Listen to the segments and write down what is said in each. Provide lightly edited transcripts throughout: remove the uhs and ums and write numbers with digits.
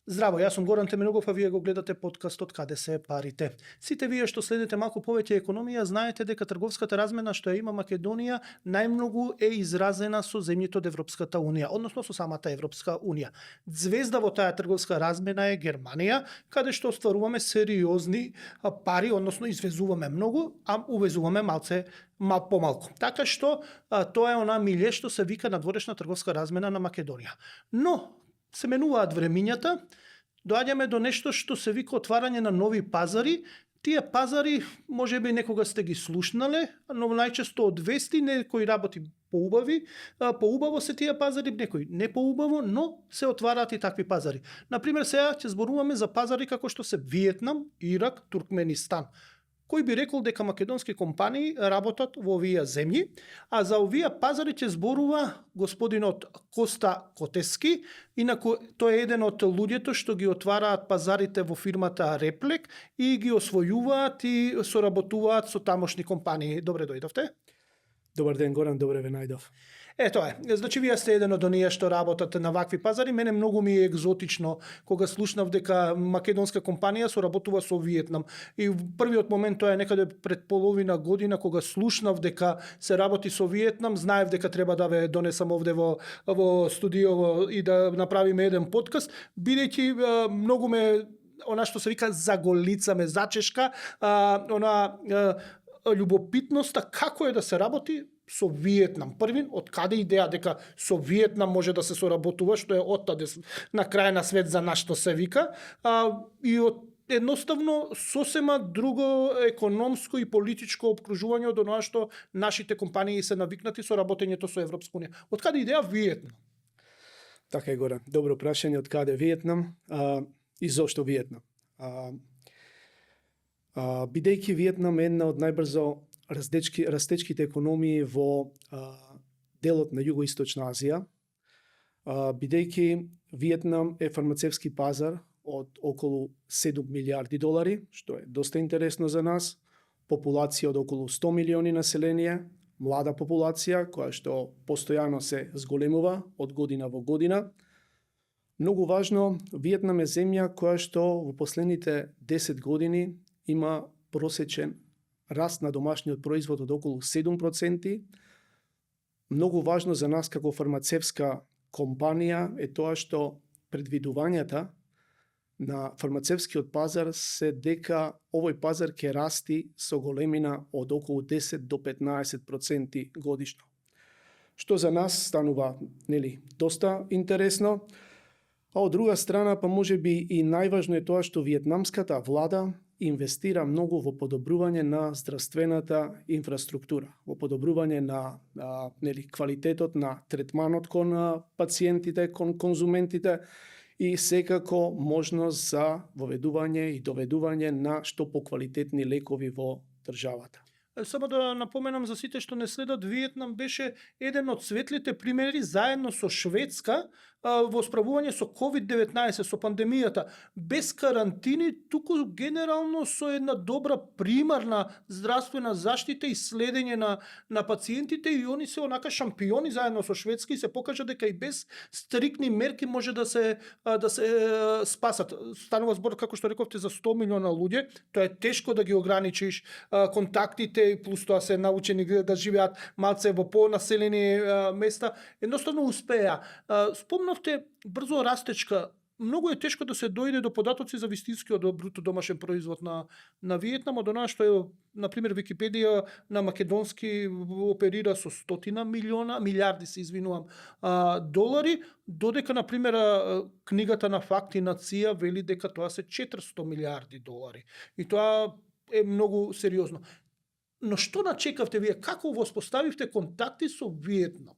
Здраво, јас сум Горан Теменогов, а вие го гледате подкастот Каде се парите. Сите вие што следите малку повеќе економија, знаете дека трговската размена што ја има Македонија најмногу е изразена со земјите од Европската унија, односно со самата Европска унија. Звезда во таа трговска размена е Германија, каде што остваруваме сериозни пари, односно извезуваме многу, а увезуваме малце помалку. Така што тоа е она милје што се вика надворешна трговска размена на Македонија. Но се менуваат времињата, доаѓаме до нешто што се вика отварање на нови пазари. Тие пазари можеби некога сте ги слушнале, но најчесто од вести, некои работи поубаво се тие пазари, некои не поубаво, но се отвараат и такви пазари. Например, сега ќе зборуваме за пазари како што се Виетнам, Ирак, Туркменистан. Кој би рекол дека македонски компании работат во овие земји, а за овие пазари ќе зборува господинот Коста Котески, инаку тој е еден од луѓето што ги отвараат пазарите во фирмата Реплек и ги освојуваат и соработуваат со тамошни компании. Добре дојдовте. Добар ден, Горан, добре ве најдов. Тоа е. Значи, вие сте еден од оние што работат на вакви пазари. Мене многу ми е екзотично кога слушнав дека македонска компанија соработува со Виетнам. И в првиот момент, тоа е некаде пред половина година, кога слушнав дека се работи со Виетнам, знаев дека треба да ве донесам овде во студио и да направиме еден подкаст, бидејќи многу ме она што се вика заголица ме зачешка, љубопитноста како е да се работи со Виетнам. Првин, од каде идеја дека со Виетнам може да се соработува, што е оттаде на крај на свет за нас што се вика, и од едноставно сосема друго економско и политичко обкружување од оноа што нашите компании се навикнати со работењето со Европска унија. Од каде идеја Виетнам? Така е, Горан. Добро прашање, од каде Виетнам и зошто Виетнам. Бидејќи Виетнам е една од најбрзо растечките економии во делот на Југоисточна Азија, бидејќи Виетнам е фармацевски пазар од околу 7 милиарди долари, што е доста интересно за нас, популација од околу 100 милиони население, млада популација која што постојано се зголемува од година во година. Многу важно, Виетнам е земја која што во последните 10 години има просечен раст на домашниот производ од околу 7%. Многу важно за нас како фармацевска компанија е тоа што предвидувањата на фармацевскиот пазар се дека овој пазар ќе расти со големина од околу 10 до 15% годишно. Што за нас станува доста интересно, а од друга страна па можеби и најважно е тоа што виетнамската влада инвестира многу во подобрување на здравствената инфраструктура, во подобрување на квалитетот на третманот кон пациентите, кон конзументите и секако можност за воведување и доведување на што поквалитетни лекови во државата. Само да напоменам за сите што не следат, Виетнам беше еден од светлите примери заедно со Шведска во справување со COVID-19, со пандемијата, без карантини, туку генерално со една добра примарна здравствена заштита и следење на пациентите, и они се онака шампиони заедно со Шведска и се покажа дека и без стрикни мерки може да се спасат. Станува збор, како што рековте, за 100 милиона луѓе, тоа е тешко да ги ограничиш контактите, плюс тоа се научени да живеат малце во понаселени места, едноставно успеа. Спомнавте брзо растечка. Многу е тешко да се дојде до податоци за вистинскиот бруто домашен производ на Виетнам, од оноа што е, например, Википедија на македонски оперира со 100 милиарди долари, додека, например, книгата на факти на ЦИА вели дека тоа се 400 милиарди долари. И тоа е многу сериозно. Но што начекавте вие? Како воспоставивте контакти со Виетнам?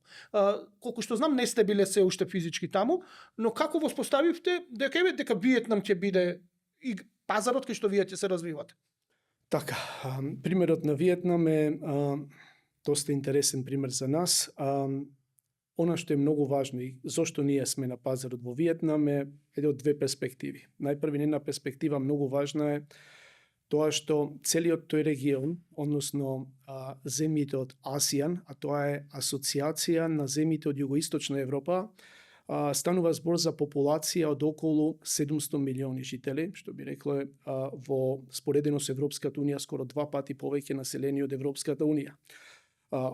Колку што знам, не сте биле се уште физички таму, но како воспоставивте дека Виетнам ќе биде и пазарот кај што вие ќе се развивате? Така, примерот на Виетнам е доста интересен пример за нас. Она што е многу важно и зошто ние сме на пазарот во Виетнам е од две перспективи. Најпрви, една перспектива многу важна е тоа што целиот тој регион, односно земјите од АСИАН, а тоа е асоциација на земјите од Југоисточна Европа, станува збор за популација од околу 700 милиони жители, што би рекло во споредено со Европската унија скоро 2 пати повеќе население од Европската унија.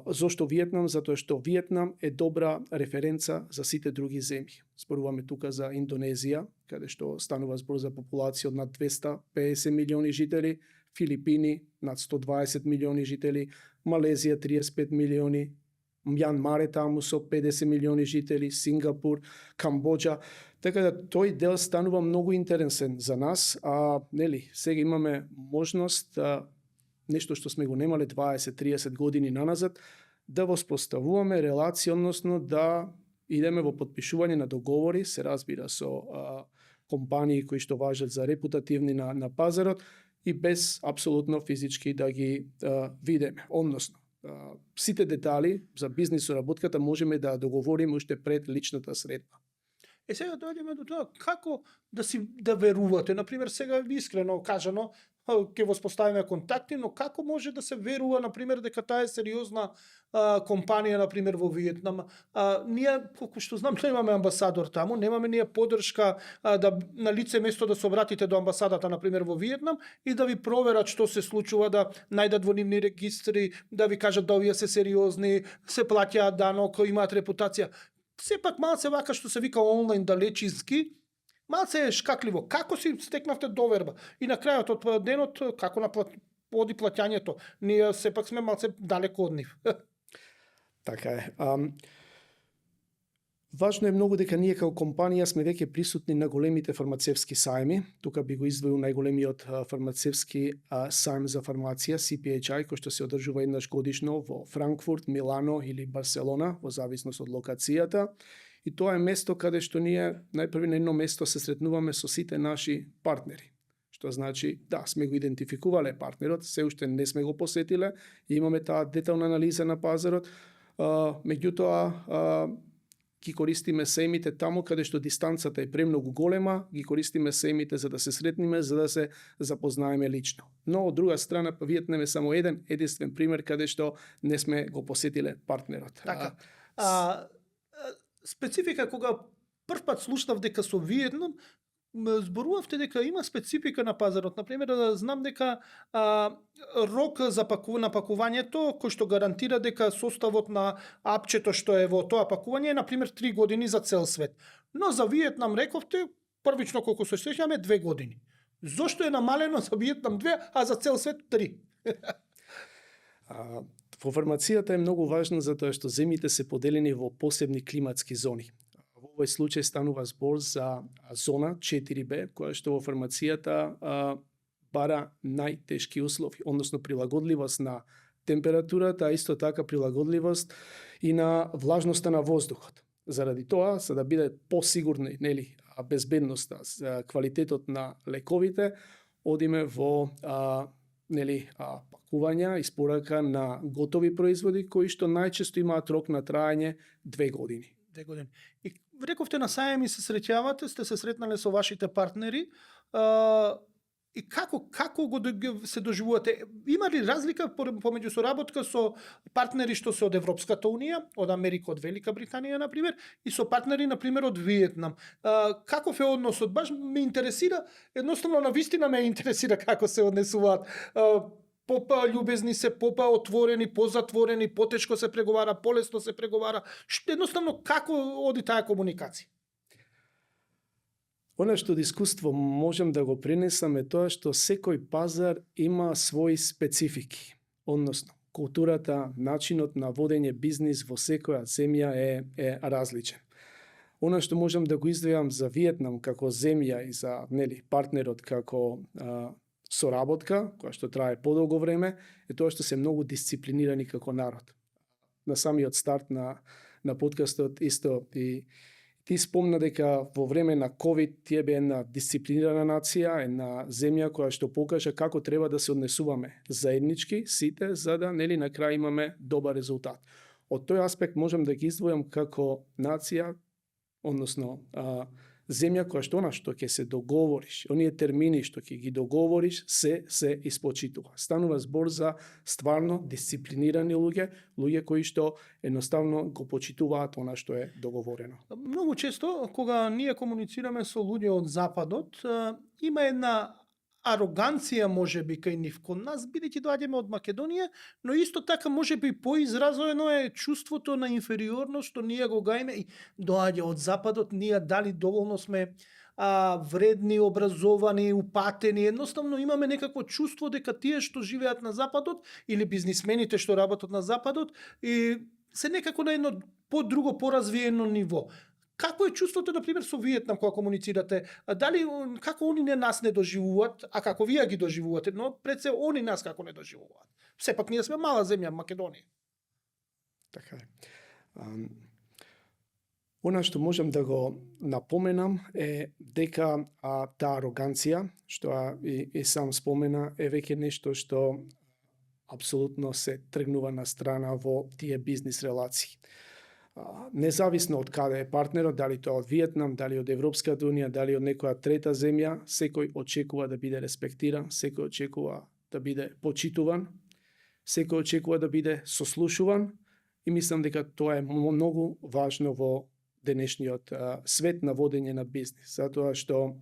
Зошто Виетнам? Затоа што Виетнам е добра референца за сите други земји. Зборуваме тука за Индонезија, каде што станува збор за популација од над 250 милиони жители, Филипини над 120 милиони жители, Малезија 35 милиони, Мјанмар е таму со 50 милиони жители, Сингапур, Камбоџа. Така да тој дел станува многу интересен за нас, нели, сега имаме можност нешто што сме го немале 20-30 години наназад, да воспоставуваме релација, односно да идеме во подпишување на договори, се разбира со компании кои што важат за репутативни на пазарот и без апсолутно физички да ги видиме. Односно, сите детали за бизнис соработката можеме да договориме уште пред личната средба. Сега дојдеме до тоа како да верувате. Например, сега искрено кажано, ќе воспоставиме контакти, но како може да се верува, например, дека таа е сериозна компанија, например, во Виетнам? Ние, колку што знам, немаме амбасадор таму, немаме ние поддршка да на лице место да се обратите до амбасадата, например, во Виетнам и да ви проверат што се случува, да најдат во нивни регистри, да ви кажат да овие се сериозни, се плаќаат данок, имаат репутација. Сепак малце вака што се вика онлайн далечински, малце е шкакливо. Како си стекнавте доверба? И на крајот од денот, како оди плаќањето? Ние сепак сме малце далеко од нив. Така е. Важно е многу дека ние како компанија сме веќе присутни на големите фармацевски сајми. Тука би го издвоил најголемиот фармацевски сајм за фармација, CPHI, кој што се одржува еднаш годишно во Франкфурт, Милано или Барселона, во зависност од локацијата. И тоа е место каде што ние најпрви на едно место се сретнуваме со сите наши партнери. Што значи, да, сме го идентификувале партнерот, се уште не сме го посетиле, имаме таа детална анализа на пазарот, меѓутоа ги користиме сејмите таму каде што дистанцата е премногу голема, ги користиме сејмите за да се сретниме, за да се запознаеме лично. Но од друга страна, Виетнам е само единствен пример каде што не сме го посетиле партнерот. Така. Специфика кога првпат слушнав дека со Виетнам, зборувавте дека има специфика на пазарот. Например, знам дека рок за пакувањето, кој што гарантира дека составот на апчето што е во тоа пакување е, например, 3 години за цел свет. Но за Виетнам рековте, првично колку се сеќаваме, 2 години. Зошто е намалено за Виетнам 2, а за цел свет 3? Во фармацијата е многу важно затоа што земјите се поделени во посебни климатски зони. Во овој случај станува збор за зона 4B, која што во фармацијата бара најтешки услови, односно прилагодливост на температурата, а исто така прилагодливост и на влажноста на воздухот. Заради тоа, за да биде посигурни, нели, безбедноста, квалитетот на лековите, одиме во пакувања, испорака на готови производи кои што најчесто имаат рок на траење 2 години. 2 години. И рековте на сајми се среќавате, сте се сретнале со вашите партнери, и како го се доживувате? Има ли разлика помеѓу соработка со партнери што се од Европската унија, од Америка, од Велика Британија, например, и со партнери, например, од Виетнам? Каков е односот? Баш ме интересира, едноставно на вистина ме интересира како се однесуваат. Љубезни се, отворени, позатворени, потешко се преговара, полесно се преговара. Едноставно како оди таа комуникација? Она што од искуство можем да го пренесам е тоа што секој пазар има своји специфики, односно културата, начинот на водење бизнис во секоја земја е различен. Она што можам да го издвојам за Виетнам како земја и за партнерот како соработка, која што трае подолго време, е тоа што се многу дисциплинирани како народ. На самиот старт на подкастот исто и ти спомна дека во време на COVID тие бе една дисциплинирана нација, една земја која што покажа како треба да се однесуваме заеднички сите, за да на крај имаме добар резултат. Од тој аспект можам да ги издвојам како нација, односно земја која што ќе се договориш, оние термини што ќе ги договориш, се испочитува. Станува збор за стварно дисциплинирани луѓе кои што едноставно го почитуваат она што е договорено. Многу често, кога ние комуницираме со луѓе од Западот, има една ароганција можеби кај нив кон нас, бидејќи доаѓаме од Македонија, но исто така можеби поизразено е чувството на инфериорност што ние го гајме и доаѓа од Западот, ние дали доволно сме вредни, образовани, упатени, едноставно имаме некакво чувство дека тие што живеат на Западот или бизнисмените што работат на Западот и се некако на едно по-друго, поразвиено ниво. Какво е чувството, например, со Виетнам кога комуницирате? Дали како они нас не доживуваат, а како вие ги доживувате, но пред се они нас како не доживуваат? Сепак ние сме мала земја, Македонија. Така е. Она што можам да го напоменам е дека таа ароганција, што и сам спомена, е веќе нешто што апсолутно се тргнува на страна во тие бизнис релации. Независно од каде е партнерот, дали тоа од Виетнам, дали од Европската унија, дали од некоја трета земја, секој очекува да биде респектиран, секој очекува да биде почитуван, секој очекува да биде сослушуван и мислам дека тоа е многу важно во денешниот свет на водење на бизнис, затоа што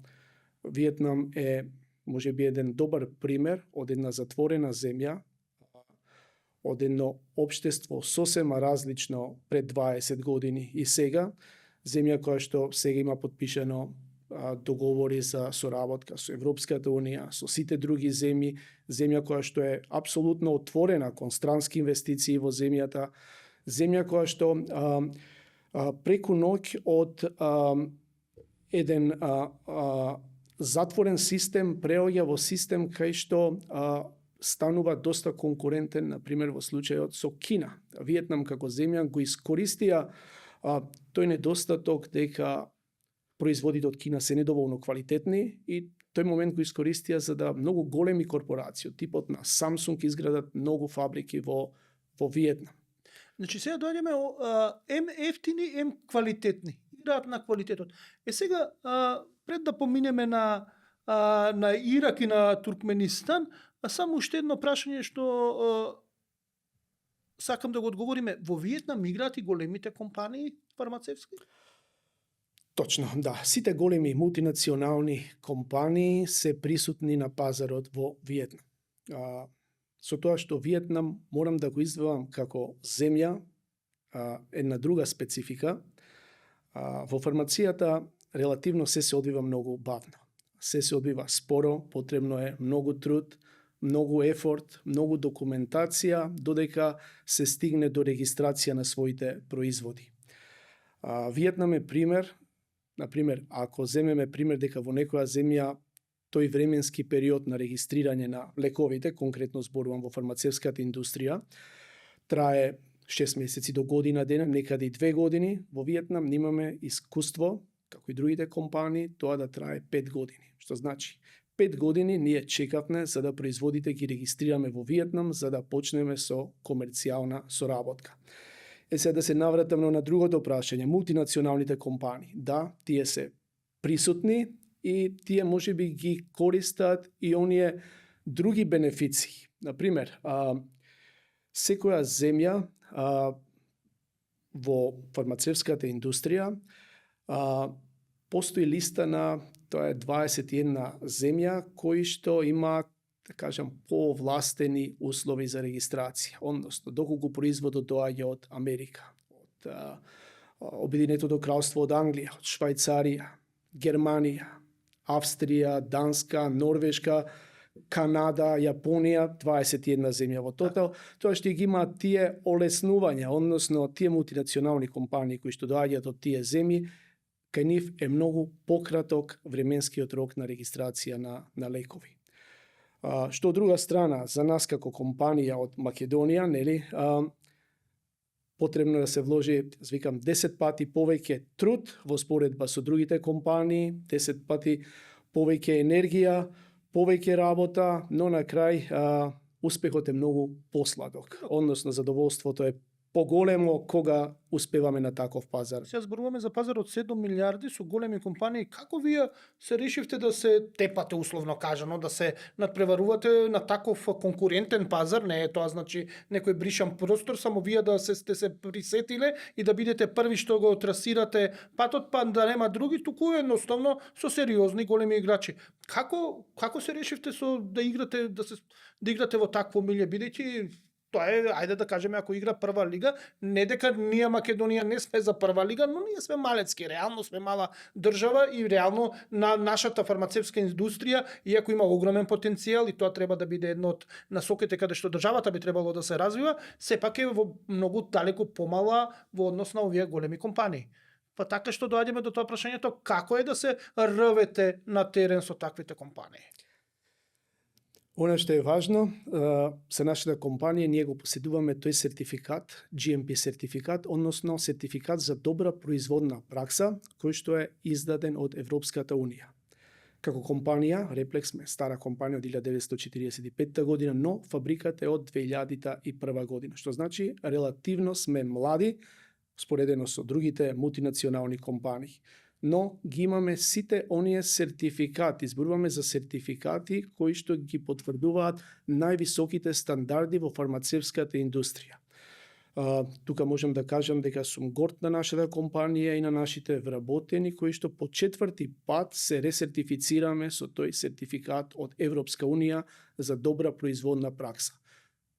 Виетнам е можеби еден добар пример од една затворена земја, од едно општество сосема различно пред 20 години и сега, земја која што сега има подпишано договори за соработка со Европската унија, со сите други земји, земја која што е апсолутно отворена кон странски инвестиции во земјата, земја која што преку ноќ од еден затворен систем преоѓа во систем кај што станува доста конкурентен, например, во случајот со Кина. Виетнам како земја го искористија тој недостаток дека производите од Кина се недоволно квалитетни и тој момент го искористија за да многу големи корпорации, типот на Samsung изградат многу фабрики во Виетнам. Значи сега доаѓаме ем ефтини, ем квалитетни. Играат на квалитетот. Сега пред да поминеме на Ирак и на Туркменистан, само уште едно прашање што сакам да го одговориме. Во Виетнам играат и големите компании фармацевски? Точно, да. Сите големи мултинационални компании се присутни на пазарот во Виетнам. Со тоа што Виетнам морам да го издвојам како земја, една друга специфика. Во фармацијата релативно се одвива многу бавно. Се одвива споро, потребно е многу труд, многу ефорт, многу документација, додека се стигне до регистрација на своите производи. Виетнам е пример, например, ако земеме пример дека во некоја земја тој временски период на регистрирање на лековите, конкретно зборувам во фармацевската индустрија, трае 6 месеци до година дена, некаде и 2 години, во Виетнам немаме искуство, како и другите компании, тоа да трае 5 години. Што значи, 5 години ние чекавме за да производите ги регистрираме во Виетнам, за да почнеме со комерцијална соработка. Сега да се навратам на другото прашање, мултинационалните компании. Да, тие се присутни и тие можеби ги користат и оние други бенефиции. Например, секоја земја во фармацевската индустрија постои листа на, тоа е 21 земја кои што има, да кажам, поовластени услови за регистрација, односно доколку производот доаѓа од Америка, од Обединетото кралство, од Англија, од Швајцарија, Германија, Австрија, Данска, Норвешка, Канада, Јапонија, 21 земја во тотал, тоа што ги има тие олеснувања, односно тие мултинационални компании кои што доаѓаат од тие земји, кај нив е многу пократок временскиот рок на регистрација на лекови. Што од друга страна, за нас како компанија од Македонија, нели, потребно да се вложи, викам, 10 пати повеќе труд во споредба со другите компании, 10 пати повеќе енергија, повеќе работа, но на крај успехот е многу посладок, односно задоволството е поголемо кога успеваме на таков пазар. Сега зборуваме за пазар од 7 милиарди со големи компании. Како вие се решивте да се тепате, условно кажано, да се надпреварувате на таков конкурентен пазар? Не е тоа значи некој бришан простор, само вие да сте се присетиле и да бидете први што го трасирате патот, па да нема други, туку едноставно со сериозни големи играчи. Како се решивте да играте во такво милје, бидејќи тоа е, ајде да кажеме, ако игра прва лига, не дека ние Македонија не сме за прва лига, но ние сме малецки, реално сме мала држава и реално на нашата фармацевтска индустрија, иако има огромен потенцијал и тоа треба да биде едно од насоките каде што државата би требало да се развива, сепак е во многу далеку помала во однос на овие големи компании. Па така што доаѓаме до тоа прашањето, како е да се рвете на терен со таквите компании? Она што е важно, за нашата компанија ние го поседуваме тој сертификат, GMP сертификат, односно сертификат за добра производна пракса, кој што е издаден од Европската Унија. Како компанија, Реплекс сме стара компанија од 1945 година, но фабриката е од 2001 година, што значи релативно сме млади, споредено со другите мултинационални компании. Но ги имаме сите оние сертификати, зборуваме за сертификати кои што ги потврдуваат највисоките стандарди во фармацевтската индустрија. Тука можам да кажам дека сум горд на нашата компанија и на нашите вработени кои што по 4ти пат се ресертифицираме со тој сертификат од Европска Унија за добра производна пракса.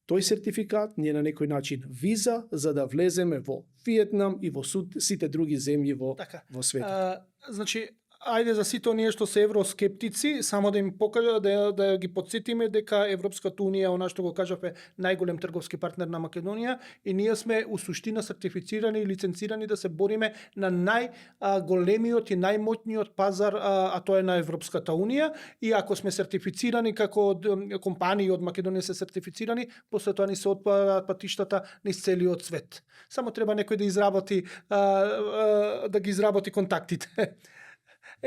Тој сертификат ни е на некој начин виза за да влеземе во Виетнам и во сите други земји во светот. Значи, ајде за сите оние што се евроскептици, само да им покажа, да ги подсетиме дека Европската Унија, она што го кажавме, најголем трговски партнер на Македонија и ние сме у суштина сертифицирани и лиценцирани да се бориме на најголемиот и најмотниот пазар, а тоа е на Европската Унија, и ако сме сертифицирани како компании од Македонија се сертифицирани, после тоа ни се отвараат патиштата низ целиот свет. Само треба некој да изработи да ги изработи контактите.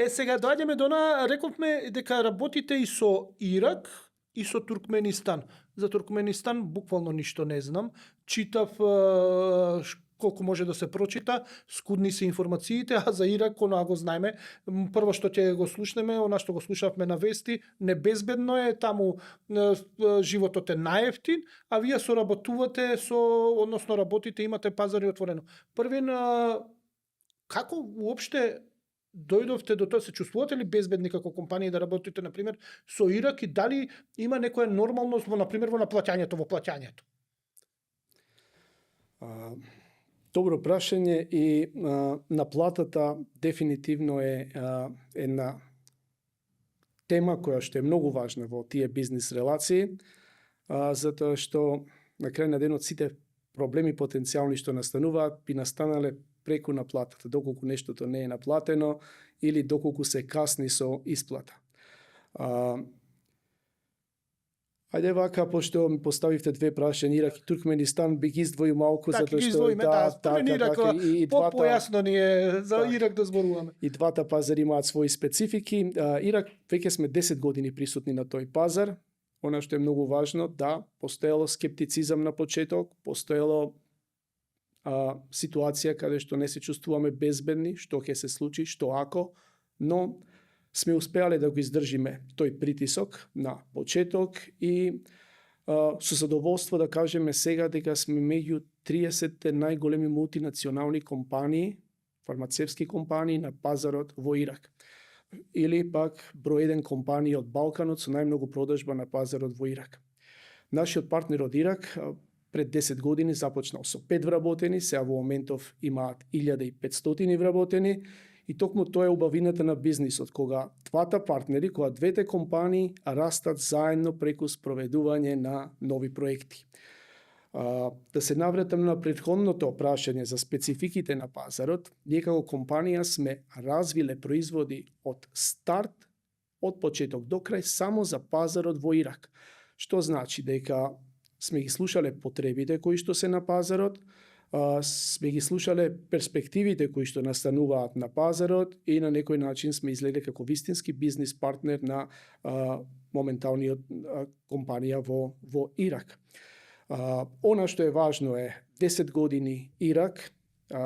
Сега доаѓаме до рековме дека работите и со Ирак и со Туркменистан. За Туркменистан буквално ништо не знам. Читав колку може да се прочита, скудни се информациите, а за Ирак, она го знаеме, прво што ќе го слушнеме, она што го слушавме на вести, небезбедно е, таму животот е најевтин, а вие соработувате односно работите, имате пазари отворено. Првен, како уопште дојдовте до тоа, се чувствувате ли безбедни како компанија да работите, например, со Ирак и дали има некоја нормалност во, например, во плаќањето? Добро прашање и наплатата дефинитивно е една тема која што е многу важна во тие бизнис релации, затоа што на крај на денот сите проблеми потенцијални што настануваат би настанале преку наплатата, доколку нештото не е наплатено или доколку се касни со исплата. Ајде вака, пошто ми поставивте две прашања, Ирак и Туркменистан, би ги издвоил малку, затоа што и двата појасно ни е за Ирак да зборуваме. И двата пазари имаат своји специфики. Ирак веќе сме 10 години присутни на тој пазар. Она што е многу важно, да, постоело скептицизам на почеток, постоело ситуација каде што не се чувствуваме безбедни, што ќе се случи, што ако, но сме успеале да го издржиме тој притисок на почеток и со задоволство да кажеме сега дека сме меѓу 30 најголеми мултинационални компании, фармацевтски компании на пазарот во Ирак. Или пак број 1 компании од Балканот со најмногу продажба на пазарот во Ирак. Нашиот партнер од Ирак пред 10 години започнал со 5 вработени, сега во моментов имаат 1500 вработени и токму тоа е убавината на бизнисот, кога двата партнери, кога двете компании растат заедно преку спроведување на нови проекти. Да се навратам на претходното прашање за спецификите на пазарот, ние како компанија сме развиле производи од старт, од почеток до крај, само за пазарот во Ирак. Што значи дека сме ги слушале потребите кои што се на пазарот, сме ги слушале перспективите кои што настануваат на пазарот и на некој начин сме изгледале како вистински бизнис партнер на моменталниот компанија во Ирак. Она што е важно е 10 години Ирак,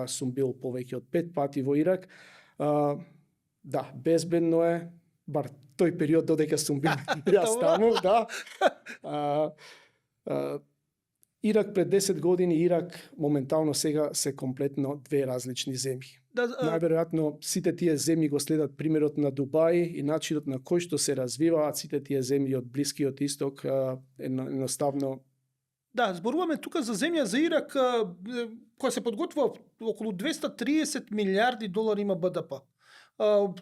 сум бил повеќе од 5 пати во Ирак. Да, безбедно е, бар тој период додека сум бил јас таму, да. Ирак пред 10 години, Ирак моментално сега се комплетно две различни земји. Најверојатно сите тие земји го следат примерот на Дубај и начинот на кој што се развиваат сите тие земји од Блискиот исток, едноставно. Да, зборуваме тука за земја за Ирак која се подготвува околу 230 милиарди долари има БДП.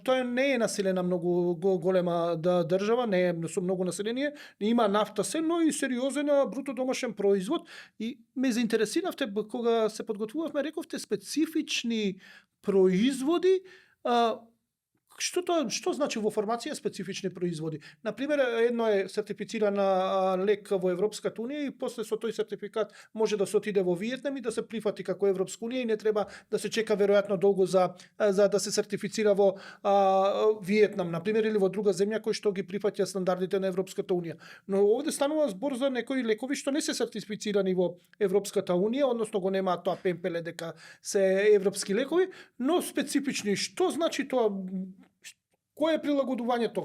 Тоа не е населена многу голема држава, не е со многу население, има нафта се, но и сериозен бруто домашен производ. И ме заинтересиравте кога се подготвувавме, рековте специфични производи. Што значи во формација специфични производи? Например, едно е сертифициран лек во Европската унија и после со тој сертификат може да се отиде во Виетнам и да се прифати како Европска унија и не треба да се чека веројатно долго за да се сертифицира во Виетнам, например, или во друга земја кој што ги прифаќа стандардите на Европската унија. Но овде станува збор за некои лекови што не се сертифицирани во Европската унија, односно го немаат тоа пемпеле дека се европски лекови, но специфични. Што значи тоа? Кој е прилагодувањето?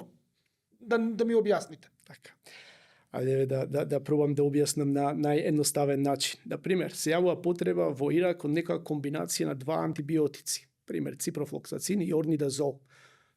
Да ми објасните. Така. Ајде да пробам да објаснам на наједноставен начин. Например, се јавува потреба во Ирак од некоја комбинација на два антибиотици. Пример, ципрофлоксацин и орнидазол.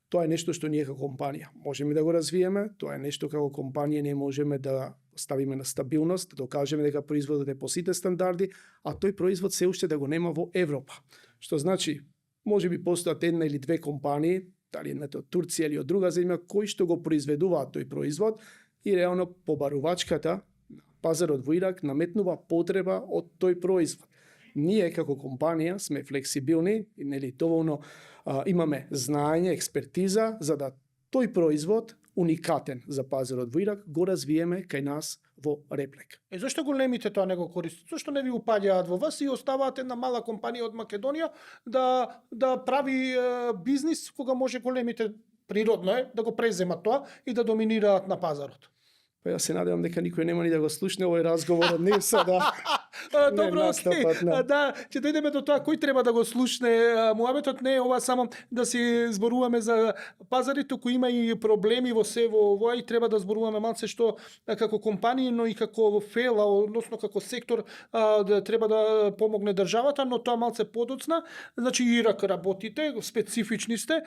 Тоа е нешто што ние како компанија можеме да го развиеме, тоа е нешто како компанија не можеме да ставиме на стабилност, да докажеме дека производот е по сите стандарди, а тој производ се уште да го нема во Европа. Што значи, можеби постојат една или две компании, дали едната од Турција или од друга земја, кои што го произведуваат тој производ и реално побарувачката на пазарот во Ирак наметнува потреба од тој производ. Ние како компанија сме флексибилни и нели доволно имаме знаење, експертиза за да тој производ уникатен за пазарот во Ирак го развиеме кај нас во Реплек. Зошто големите тоа не го користат? Зошто не ви упаѓаат во вас и оставаат една мала компанија од Македонија да прави бизнис кога може големите, природно е, да го преземат тоа и да доминираат на пазарот? Па јас се надевам дека никој нема ни да го слушне овој разговор од нив да. Добро, окей. Да, ќе дојдеме до тоа кој треба да го слушне. Муабетот не е ова само да си зборуваме за пазарите, туку има и проблеми во се во ова и треба да зборуваме малце што како компанија, но и како фела, односно како сектор да треба да помогне државата, но тоа малце подоцна. Значи Ирак работите, специфични сте.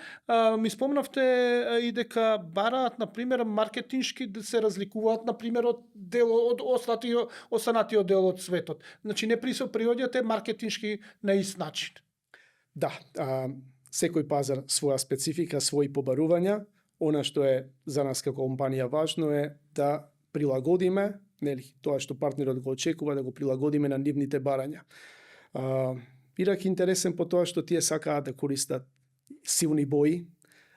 Ми спомнавте и дека бараат на пример маркетиншки да се разликуваат на пример од од останатиот дел од светот. Значи не приоѓате маркетиншки на ист начин. Да, секој пазар своја специфика, своји побарувања. Она што е за нас како компанија важно е да прилагодиме, нели, тоа што партнерот го очекува да го прилагодиме на нивните барања. Ирак е интересен по тоа што тие сакаат да користат силни бои.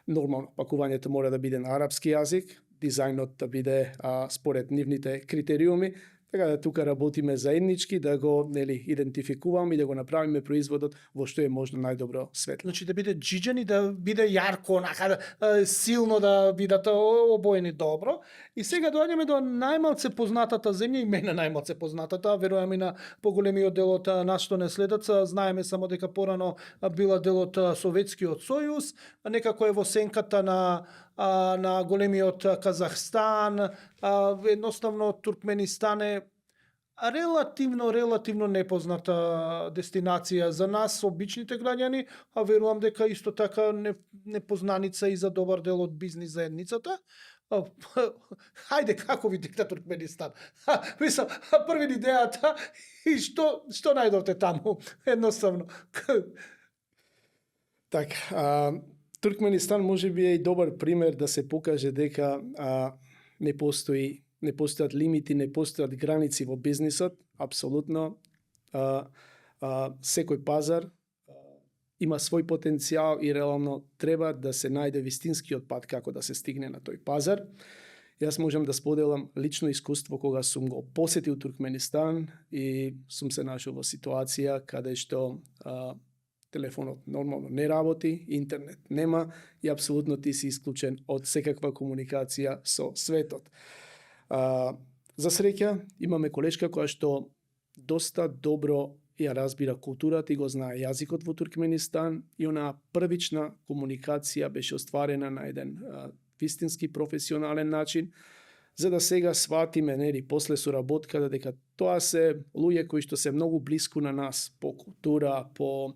Нормално, пакувањето мора да биде на арапски јазик, дизајнот да биде според нивните критериуми, така да тука работиме заеднички да го идентификуваме и да го направиме производот во што е можно најдобро светло. Значи да биде джиджен и да биде јарко, силно да бидат обоени добро. И сега доаѓаме до најмалце познатата земја и мене најмалце познатата, верувам и на поголемиот дел од нас што не следат, знаеме само дека порано била дел од Советскиот сојуз, некако е во сенката на големиот Казахстан, едноставно Туркменистан е релативно непозната дестинација за нас, обичните граѓани, а верувам дека исто така непознаница и за добар дел од бизнис заедницата. Хајде, како ви дикта Туркменистан? Мислам, први идејата и што најдовте таму, едноставно. Така, Туркменистан може би е и добар пример да се покаже дека не постојат лимити, не постојат граници во бизнисот, апсолутно. Секој пазар има свој потенцијал и реално треба да се најде вистинскиот пат како да се стигне на тој пазар. Јас можам да споделам лично искуство кога сум го посетил Туркменистан и сум се нашол во ситуација каде што телефонот нормално не работи, интернет нема и апсолутно ти си исклучен од секаква комуникација со светот. За среќа имаме колешка која што доста добро ја разбира културата и го знае јазикот во Туркменистан и онаа првична комуникација беше остварена на еден вистински професионален начин, за да сега сватиме, нели, после соработката дека тоа се луѓе кои што се многу блиску на нас по култура, по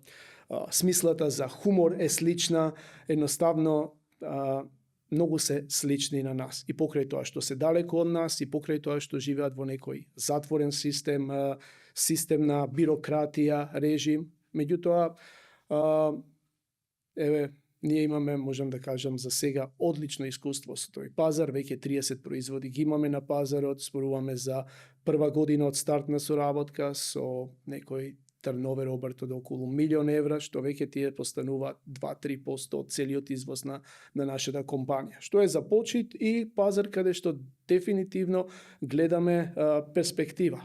смислата за хумор е слична, едноставно многу се слични на нас. И покрај тоа што се далеко од нас, и покрај тоа што живеат во некој затворен систем, систем на бирократија, режим. Меѓутоа, ние имаме, можам да кажам, за сега одлично искуство со тој пазар, веќе 30 производи ги имаме на пазарот, зборуваме за прва година од старт на соработка со некој турновер обрт од околу €1.000.000, што веќе тие постануваат 2-3% од целиот извоз на нашата компанија. Што е за почит и пазар каде што дефинитивно гледаме перспектива.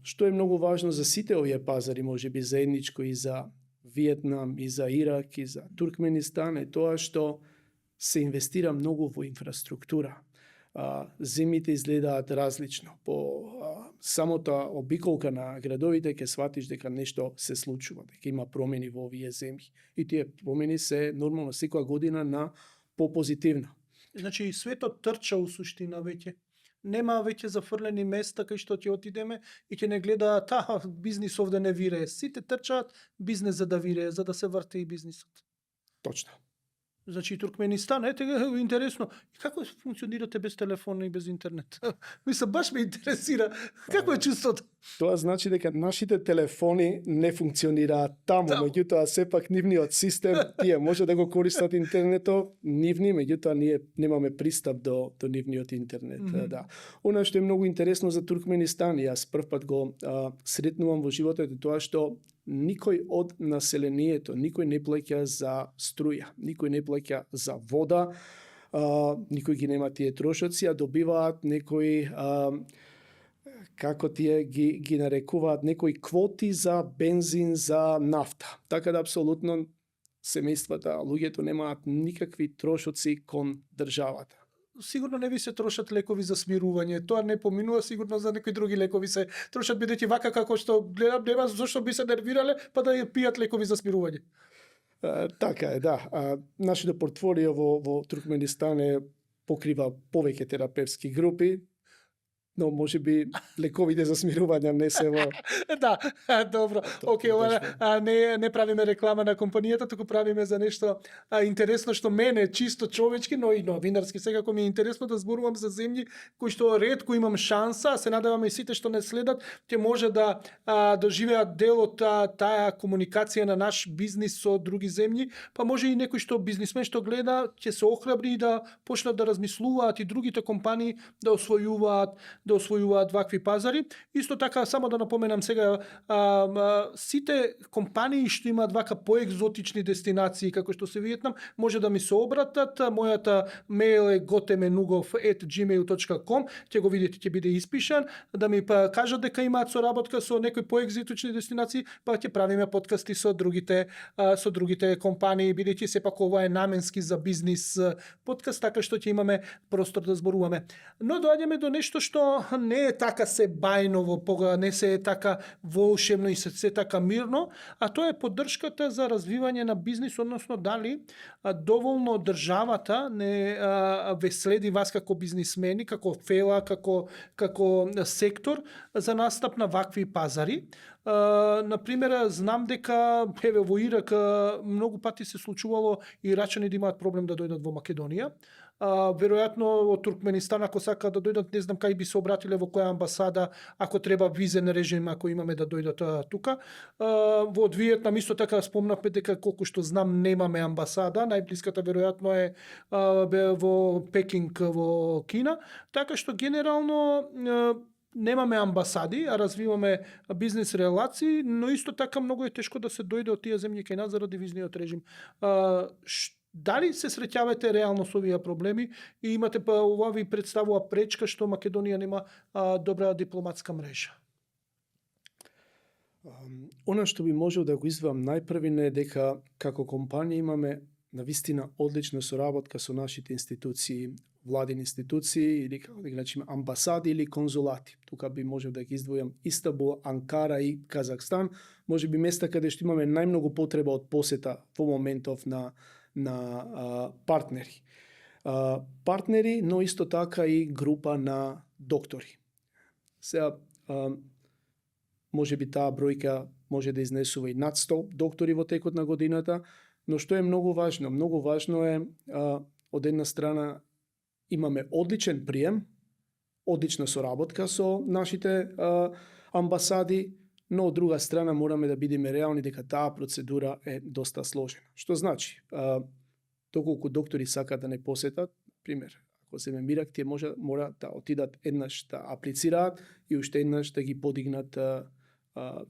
Што е многу важно за сите овие пазари, можеби заедничко и за Виетнам, и за Ирак, и за Туркменистан, е тоа што се инвестира многу во инфраструктура. Земјите изгледаат различно. По самата обиколка на градовите ќе сватиш дека нешто се случува, дека има промени во овие земји. И тие промени се нормално секоја година на попозитивна. Значи светот трча у суштина веќе. Нема веќе зафрлени места кај што ќе отидеме и ќе не гледаат бизнис овде не вирее. Сите трчаат бизнес за да вирее, за да се врти и бизнисот. Точно. Значи Туркменистан, интересно. Како функционирате без телефон и без интернет? Мисля, баш ме интересира. Како е чувството? Тоа значи дека нашите телефони не функционираат таму, меѓутоа сепак нивниот систем, тие може да го користат интернетот, нивни, меѓутоа ние немаме пристап до нивниот интернет. Да. Она што е многу интересно за Туркменистан, јас првпат го сретнувам во животот, е тоа што никој од населението, никој не плаќа за струја, никој не плаќа за вода, никој ги нема тие трошоци, а добиваат некои како тие ги нарекуваат некои квоти за бензин, за нафта. Така да апсолутно семејствата, луѓето немаат никакви трошоци кон државата. Сигурно не ви се трошат лекови за смирување. Тоа не поминува, сигурно за некои други лекови се трошат, бидејќи вака како што гледам, нема зошто би се нервирале, па да ја пијат лекови за смирување. Така е, да. Нашето портфолио во Туркменистан покрива повеќе терапевски групи, но можеби лековите за смирување не се во... Да, добро. Океј, ова не правиме реклама на компанијата, туку правиме за нешто интересно што мене чисто човечки, но и новинарски секако ми е интересно да зборувам за земји кои што ретко имам шанса, се надеваме и сите што не следат, ќе може да доживеат дел од таа комуникација на наш бизнис со други земји, па може и некој што бизнисмен што гледа, ќе се охрабри и да почнат да размислуваат и другите компании да освојуваат вакви пазари. Исто така, само да напоменам сега, сите компании што имаат вака поекзотични дестинации, како што се Виетнам, може да ми се обратат. Мојата мејл е gotemenugov@gmail.com, ќе го видите, ќе биде испишан, да ми кажат дека имаат соработка со некои поекзотични дестинации, па ќе правиме подкасти со другите компании, бидејќи сепак ова е наменски за бизнис подкаст, така што ќе имаме простор да зборуваме. Но доаѓаме до нешто што не е така се бајново, не се е така волшебно и се така мирно, а тоа е поддршката за развивање на бизнис, односно дали доволно државата не ве следи вас како бизнисмени, како фела, како сектор за настап на вакви пазари. Например, знам дека во Ирак многу пати се случувало ирачани да имаат проблем да дојдат во Македонија. Веројатно од Туркменистан, ако сакаат да дојдат, не знам кај би се обратиле, во која амбасада, ако треба визен режим, ако имаме да дојдат тука. Во Виетнам исто така спомнавме дека колку што знам немаме амбасада, најблиската веројатно е во Пекинг во Кина, така што генерално немаме амбасади, а развиваме бизнес релации, но исто така многу е тешко да се дојде од тие земји кај нас заради визниот режим. Дали се среќавате реално со овие проблеми и имате ова ви представува пречка што Македонија нема добра дипломатска мрежа? Она што би можел да го извам најпрвине е дека како компанија имаме навистина одлична соработка со нашите институции владини институции или како да ги наречеме амбасади или конзулати. Тука би можел да ги издвојам Истанбул, Анкара и Казахстан, можеби места каде што имаме најмногу потреба од посета во моментов на партнери. Партнери, но исто така и група на доктори. Сега, можеби таа бројка може да изнесува и над 100 доктори во текот на годината, но што е многу важно? Многу важно е од една страна имаме одличен прием, одлична соработка со нашите амбасади, но од друга страна мораме да бидеме реални дека таа процедура е доста сложена. Што значи? Доколку доктори сакаат да не посетат, пример, ако земе Мирак, тие мора да отидат еднаш да аплицираат и уште еднаш да ги подигнат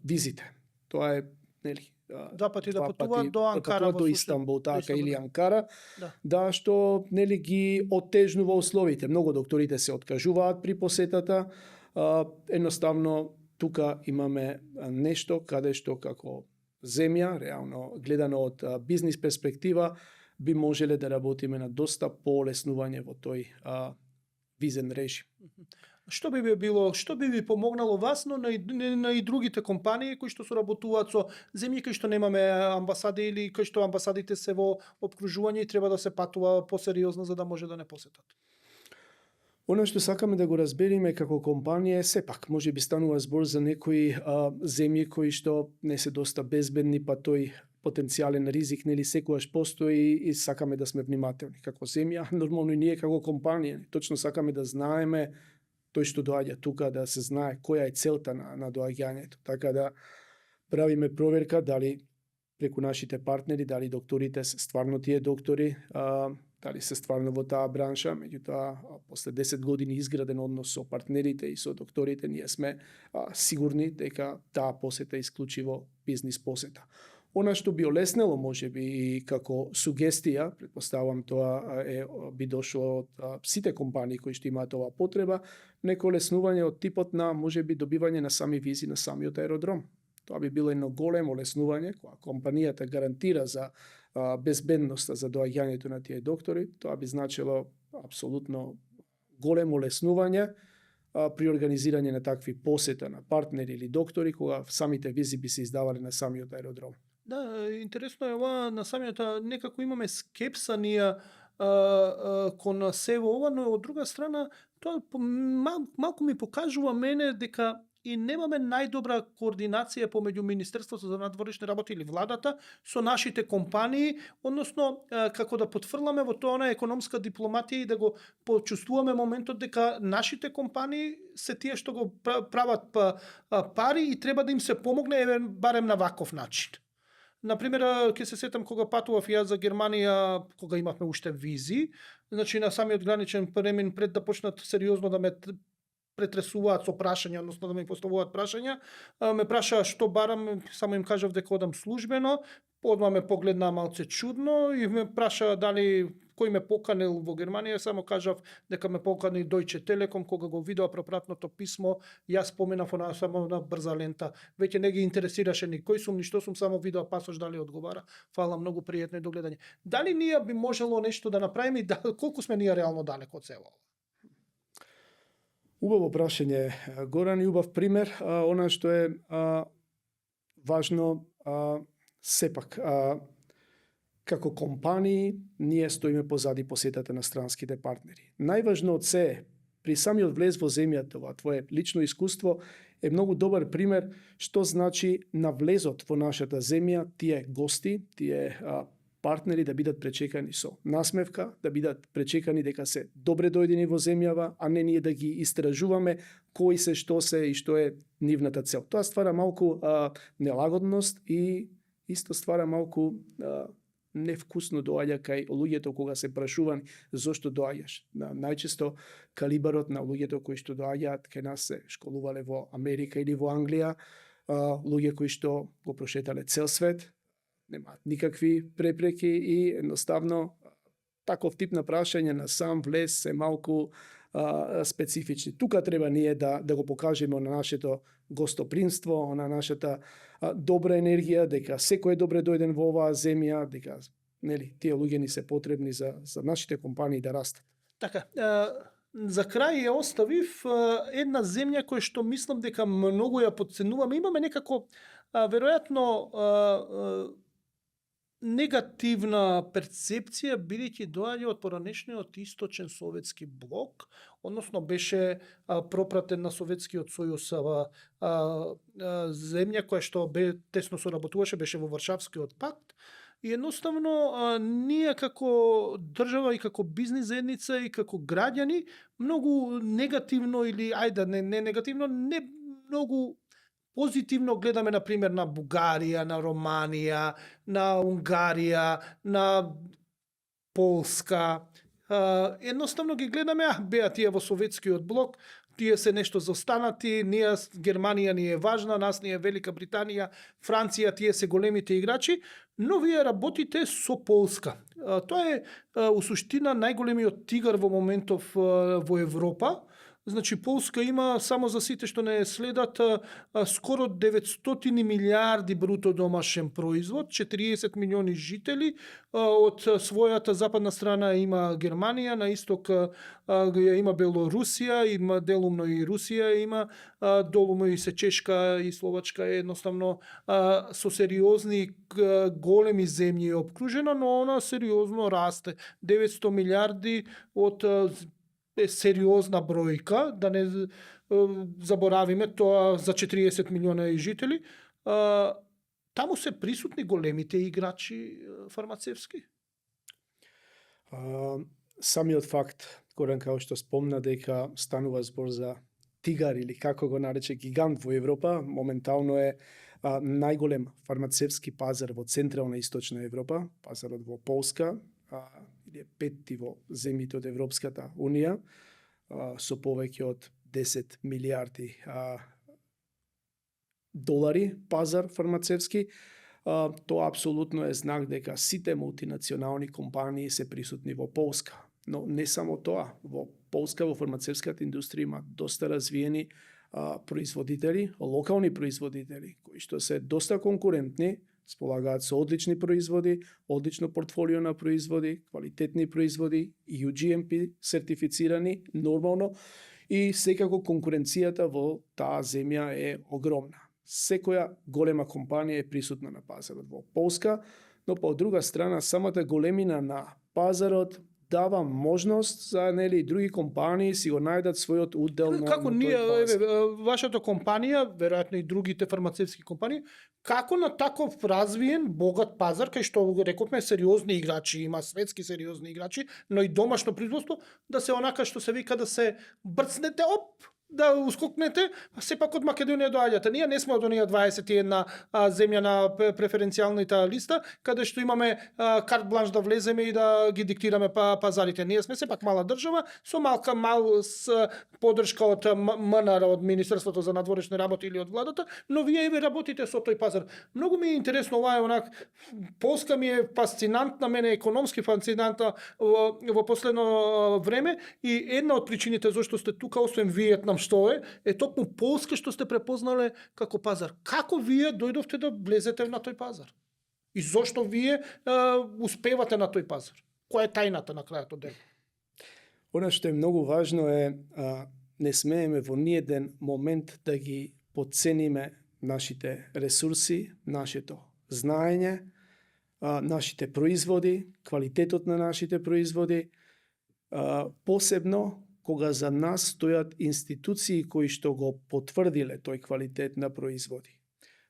визите. Тоа е, нели, Два пати да патуваат до Анкара, до Истанбул, така, или Анкара, да, што нели ги оттежнува условите. Многу докторите се откажуваат при посетата. Едноставно тука имаме нешто каде што како земја, реално гледано од бизнис перспектива, би можеле да работиме на доста поолеснување во тој визен режим. Што би било, што би ви помогнало вас, но на и другите компании кои што соработуваат со земји кои што немаме амбасади или кои што амбасадите се во опкружување и треба да се патува посериозно за да може да не посетат? Оно што сакаме да го разбериме како компанија е сепак, може би станува збор за некои земји кои што не се доста безбедни, па тој потенцијален ризик нели секогаш постои и сакаме да сме внимателни како земја, нормално и ние како компанија, точно сакаме да знаеме тој што доаѓа тука, да се знае која е целта на доаѓањето, така да правиме проверка дали преку нашите партнери, дали докторите се стварно тие доктори, дали се стварно во таа бранша, меѓутоа после 10 години изграден однос со партнерите и со докторите, ние сме сигурни дека таа посета е исклучиво бизнис посета. Она што би олеснело можеби и како сугестија, претпоставувам тоа би дошло од сите компании кои што имаат оваа потреба, неко олеснување од типот на можеби добивање на сами визи на самиот аеродром. Тоа би било едно големо олеснување, кога компанијата гарантира за безбедноста за доаѓањето на тие доктори, тоа би значило апсолутно големо олеснување при организирање на такви посета на партнери или доктори, кога самите визи би се издавале на самиот аеродром. Да, интересно е ова на самиот, некако имаме скепса ние кон сево ова, но од друга страна тоа малку ми покажува мене дека и немаме најдобра координација помеѓу Министерството за надворешни работи или владата со нашите компании, односно како да потфрламе во тоа на економска дипломатија и да го почувствуваме моментот дека нашите компании се тие што го прават пари и треба да им се помогне барем на ваков начин. Например, ќе се сетам кога патував јас за Германија, кога имавме уште визи, значи на самиот граничен премин пред да почнат сериозно да ме претресуваат со прашања, односно да ми поставуваат прашања, ме прашаа што барам, само им кажав дека одам службено, одма ме погледнаа малце чудно и ме прашаа дали кој ме поканил во Германија, само кажав дека ме покани Deutsche Telekom, кога го видоа пропратното писмо, јас споменав само на брза лента, веќе не ги интересираше ни кој сум, ни што сум, само видоа пасош дали одговара. Фала, многу пријатно и догледање. Дали ние би можело нешто да направиме и колку сме ние реално далеко од сево? Убаво прашање, Горан, и убав пример. Она што е важно, сепак, како компании, ние стоиме позади посетата на странските партнери. Најважно од се е, при самиот влез во земјата, ова твое лично искуство е многу добар пример што значи на влезот во нашата земја тие гости, тие партнери да бидат пречекани со насмевка, да бидат пречекани дека се добре дојдени во земјава, а не ние да ги истражуваме кои се, што се и што е нивната цел. Тоа ствара малку нелагодност и исто ствара малку невкусно доаѓа кај луѓето кога се прашувани зошто доаѓаш. Најчесто калибарот на луѓето кои што доаѓаат кај нас се школувале во Америка или во Англија, луѓе кои што го прошетале цел свет, немаат никакви препреки и едноставно таков тип на прашање на сам влез се малку специфични. Тука треба ние да го покажеме на нашето гостопримство, на нашата добра енергија, дека секој е добре дојден во оваа земја, дека нели тие луѓе ни се потребни за нашите компании да растат. Така, за крај ја оставив една земја која што мислам дека многу ја подценуваме. Имаме некако веројатно негативна перцепција бидејќи доаѓа од поранешниот источен советски блок, односно беше пропратен на Советскиот сојуз, земја која што тесно соработуваше, беше во Варшавскиот пакт. И едноставно ние како држава и како бизнис заедница и како граѓани многу негативно или ајде не негативно, не многу позитивно гледаме на пример на Бугарија, на Романија, на Унгарија, на Полска. Едноставно ги гледаме, беа тие во Советскиот блок, тие се нешто заостанати, ние Германија ни е важна, нас ни е Велика Британија, Франција, тие се големите играчи, но вие работите со Полска. Тоа е у суштина најголемиот тигар во моментов во Европа. Значи Полска има, само за сите што не следат, скоро 900 милиарди бруто домашен производ, 40 милиони жители, од својата западна страна има Германија, на исток има Белорусија, има делумно и Русија, има долумно и се Чешка и Словачка, едноставно со сериозни големи земји е обкружена, но она сериозно расте. 900 милиарди од е сериозна бројка, да не заборавиме тоа за 40 милиона жители. Таму се присутни големите играчи фармацевски. Самиот факт, Горан, као што спомна, дека станува збор за тигар или како го нарече гигант во Европа, моментално е најголем фармацевски пазар во Централна и Источна Европа, пазарот во Полска, или петти во земјите од Европската Унија, со повеќе од 10 милиарди долари пазар фармацевски. Тоа апсолутно е знак дека сите мултинационални компании се присутни во Полска. Но не само тоа, во Полска во фармацевската индустрија има доста развиени производители, локални производители, кои што се доста конкурентни, сполагаат со одлични производи, одлично портфолио на производи, квалитетни производи, UGMP сертифицирани, нормално, и секако конкуренцијата во таа земја е огромна. Секоја голема компанија е присутна на пазарот во Полска, но по друга страна самата големина на пазарот дава можност за и други компании си го најдат својот удел на како ние, пазар. вашата компанија, веројатно и другите фармацевски компании, како на таков развиен, богат пазар, кај што рековме сериозни играчи, има светски сериозни играчи, но и домашно производство, да се онака што се вика да се брцнете, да ускокнете, а сепак од Македонија доаѓате. Ние не сме од оние 21 земја на преференцијалната листа, каде што имаме карт бланш да влеземе и да ги диктираме пазарите. Ние сме сепак мала држава, со мал поддршка од МНР, од Министерството за надворешни работи или од владата, но вие еве работите со тој пазар. Многу ми е интересно, ова е онак, Полска ми е фасцинантна, мене економски фасцинантна во последно време, и една од причините зашто сте тука, освен Виетнам што е токму Полска што сте препознале како пазар. Како вие дојдовте да влезете на тој пазар? И зошто вие успевате на тој пазар? Која е тајната на крајот од ден? Она што е многу важно е, не смееме во ниеден момент да ги подцениме нашите ресурси, нашето знаење, нашите производи, квалитетот на нашите производи, посебно кога за нас стојат институции кои што го потврдиле тој квалитет на производи.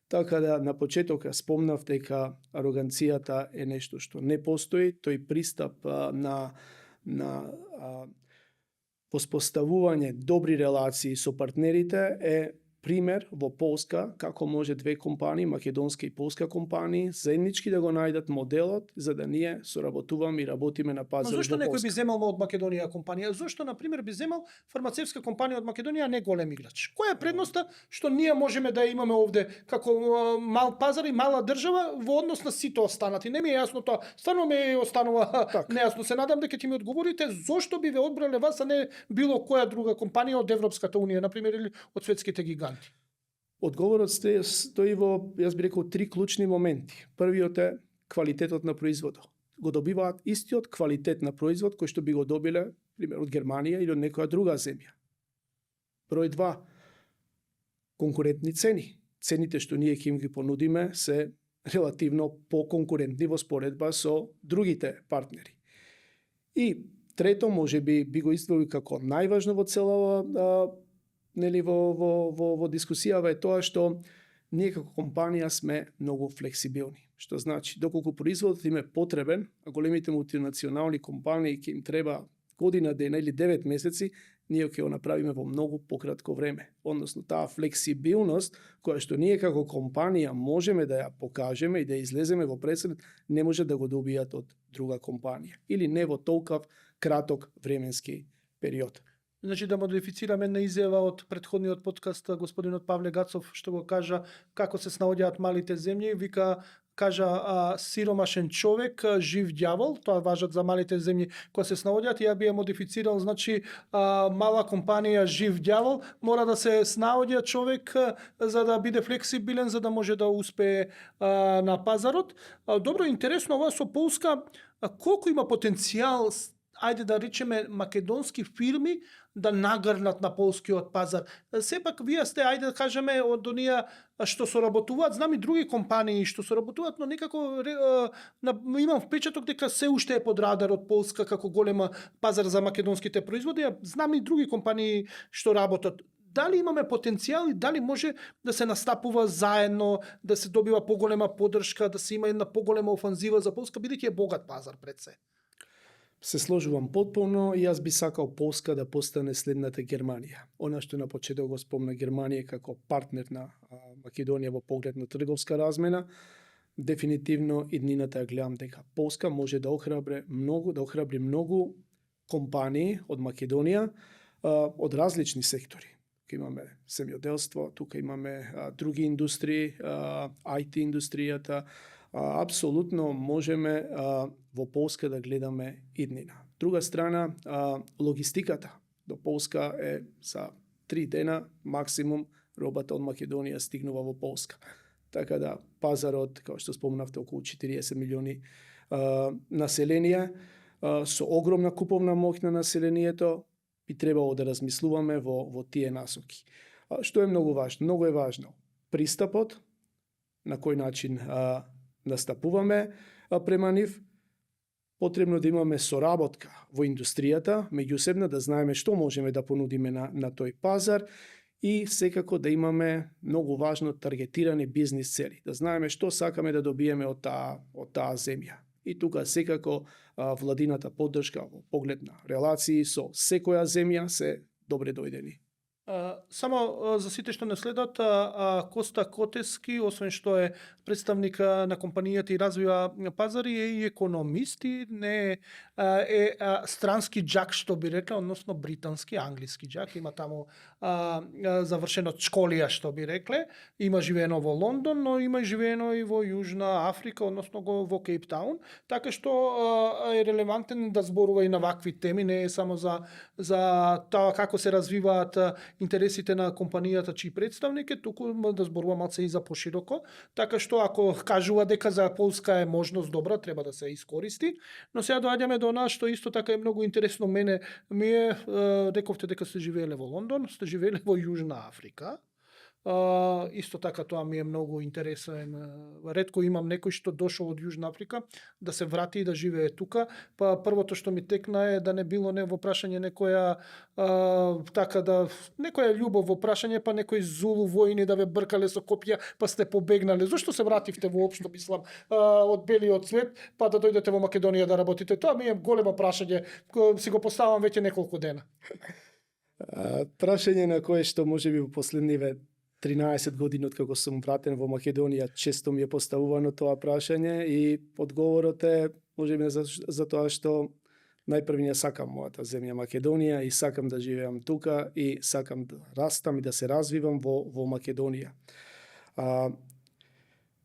Така да на почеток спомнав дека ароганцијата е нешто што не постои, тој пристап на воспоставување добри релации со партнерите е пример во Полска како може две компании, македонска и полска компании, заеднички да го најдат моделот за да ние соработуваме и работиме на пазарот. Зошто некој би земал од Македонија компанија? Зошто на пример би земал фармацевска компанија од Македонија, а не голем играч? Која е предноста што ние можеме да имаме овде како мал пазар и мала држава во однос на сите останати? Не ми е јасно тоа. Стварно ми останува нејасно. Се надам дека ќе ми одговорите зошто би ве одбрале вас, а не било која друга компанија од Европската унија, на пример, или од светските гиганти. Одговорот стои во, јас би рекол, три клучни моменти. Првиот е квалитетот на производот. Го добиваат истиот квалитет на производ кој што би го добиле пример од Германија или од некоја друга земја. Број 2, конкурентни цени. Цените што ние ќе им ги понудиме се релативно поконкурентни во споредба со другите партнери. И трето, може би го издвоил како најважно во целава во дискусијава е тоа што ние како компанија сме многу флексибилни. Што значи, доколку производот им е потребен, а големите мултинационални компании ќе им треба година дена или 9 месеци, ние ќе го направиме во многу пократко време. Односно, таа флексибилност која што ние како компанија можеме да ја покажеме и да излеземе во пресред, не може да го добијат од друга компанија. Или не во толкав краток временски период. Значи да модифицираме една изјава од претходниот подкаст господинот Павле Гацов што го кажа како се снаоѓаат малите земји, кажа сиромашен човек, жив ѓавол, тоа важат за малите земји кои се снаоѓаат, ја би ја модифицирал, значи мала компанија жив ѓавол, мора да се снаоѓа човек за да биде флексибилен, за да може да успее на пазарот. Добро, интересно ова со Полска, колку има потенцијал, ајде да речеме, македонски фирми да нагрнат на полскиот пазар. Сепак вие сте, ајде да кажеме, од оние што соработуваат, знам и други компании што соработуваат, но некако имам впечаток дека се уште е под радарот Полска како голема пазар за македонските производи, знам и други компании што работат. Дали имаме потенцијал и дали може да се настапува заедно, да се добива поголема поддршка, да се има една поголема офанзива за Полска, бидејќи е богат пазар пред се? Се сложувам потполно и јас би сакал Полска да постане следната Германија. Она што на почеток го спомна Германија како партнер на Македонија во поглед на трговска размена, дефинитивно иднината ја гледам дека Полска може да охрабри многу компании од Македонија од различни сектори. Тука имаме земјоделство, тука имаме други индустрии, IT индустријата. Апсолутно можеме во Полска да гледаме иднина. Друга страна, логистиката до Полска е за 3 дена максимум робата од Македонија стигнува во Полска. Така да пазарот, како што спомнавте, околу 40 милиони население, со огромна куповна моќ на населението, би требало да размислуваме во тие насоки. Што е многу важно? Многу е важно пристапот, на кој начин настапуваме према нив. Потребно да имаме соработка во индустријата, меѓусебна да знаеме што можеме да понудиме на тој пазар и секако да имаме многу важно таргетирани бизнис цели, да знаеме што сакаме да добиеме од таа земја. И тука секако владината поддршка во поглед на релации со секоја земја се добре дојдени. Само за сите што не следат, Коста Котески, освен што е представник на компанијата и развива пазари, е и економист и не е странски џак, што би рекле, односно британски, англиски џак. Има таму завршено школија, што би рекле. Има живеено во Лондон, но има живеено и во Јужна Африка, односно во Кейптаун. Така што е релевантен да зборува и на вакви теми, не е само за тоа како се развиваат интересите на компанијата чиј представник е, туку да зборува малце и за пошироко. Така што ако кажува дека за Полска е можност добра, треба да се искористи. Но сега доаѓаме до нас што исто така е многу интересно мене. Рековте дека сте живееле во Лондон, сте живееле во Јужна Африка. Исто така тоа ми е многу интересен. Ретко имам некој што дошол од Јужна Африка да се врати и да живее тука. Па првото што ми текна е да не било во прашање некоја некоја љубов во прашање, па некои зулу војни да ве бркале со копија, па сте побегнале. Зошто се вративте воопшто, мислам, од белиот свет, па да дојдете во Македонија да работите? Тоа ми е големо прашање, си го поставам веќе неколку дена. Прашање на кое што можеби во последниве 13 години откако сум вратен во Македонија, често ми е поставувано тоа прашање и одговорот е можеби за тоа што најпрвиот сакам мојата земја Македонија и сакам да живеам тука и сакам да растам и да се развивам во Македонија.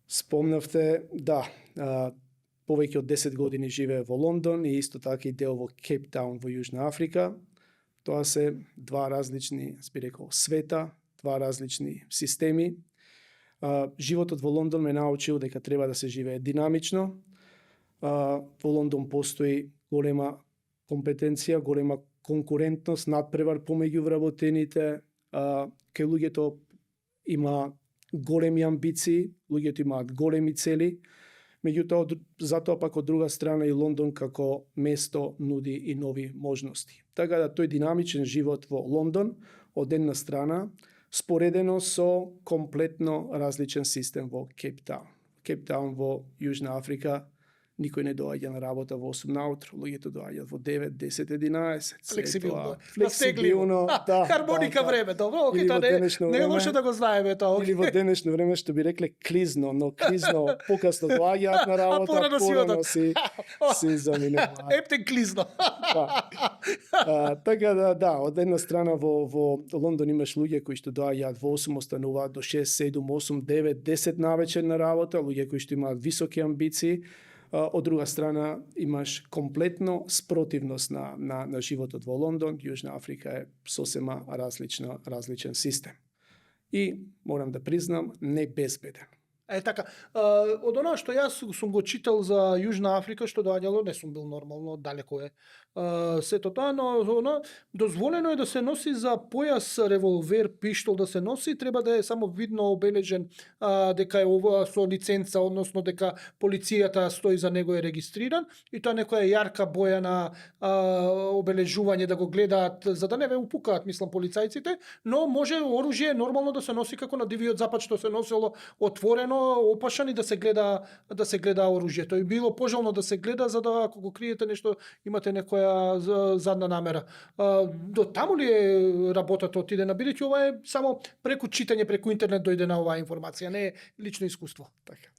Спомнавте, повеќе од 10 години живее во Лондон и исто така и дел во Кейптаун во Јужна Африка. Тоа се два различни, би рекол, света, два различни системи. Животот во Лондон ме научил дека треба да се живее динамично. Во Лондон постои голема компетенција, голема конкурентност, надпревар помеѓу вработените, кај луѓето има големи амбиции, луѓето имаат големи цели, меѓутоа затоа пак од друга страна и Лондон како место нуди и нови можности. Така да тој динамичен живот во Лондон од една страна споредено со комплетно различен систем во Кейптаун. Кейптаун во Јужна Африка никој не доаѓа на работа во 8 наутро, луѓето доаѓаат во 9, 10, 11. Флексибилно. Флексибилно, да. Хармоника време, добро, окей, Или тоа во денешно не е време- лошо да го знаеме тоа. Или во денешно време што би рекле клизно, но клизно покасно доаѓаат на работа, порано си одат. си заминуваат. Ептен клизно. Така да, од една страна во Лондон имаш луѓе кои што доаѓаат во 8, остануваат до 6, 7, 8, 9, 10 навечер на работа, луѓе кои што имаат високи амбиции. Од друга страна имаш комплетно спротивност на животот во Лондон. Јужна Африка е сосема различен систем. И морам да признам, не безбеден. Е така, од она што јас сум го читал за Јужна Африка, што доаѓало, не сум бил нормално, далеко е сето тоа, но дозволено е да се носи за појас револвер, пиштол да се носи, треба да е само видно обележен дека е ова со лиценца, односно дека полицијата стои за него е регистриран и тоа некоја јарка боја на обележување да го гледаат, за да не ве упукаат, мислам, полицајците, но може оружје нормално да се носи како на дивиот запад што се носило отворено, опашан и да се гледа оружјето. И било пожелно да се гледа за да ако го криете нешто имате некоја задна намера. До таму ли е работата отиде на бидејќи ова е само преку читање, преку интернет дојде на оваа информација, не е лично искуство. Така.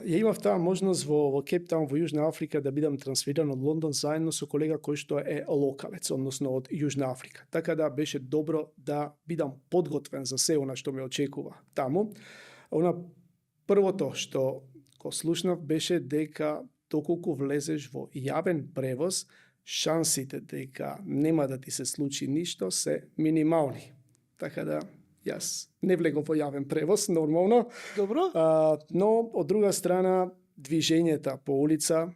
Ја имав таа можност во Кейптаун во Јужна Африка да бидам трансфериран од Лондон заедно со колега кој што е локалец, односно од Јужна Африка. Така да беше добро да бидам подготвен за се она што ме очекува таму. Првото што го слушнав беше дека доколку влезеш во јавен превоз, шансите дека нема да ти се случи ништо се минимални. Така да јас не влегов во јавен превоз, нормално. Добро? Но од друга страна, движењата по улица,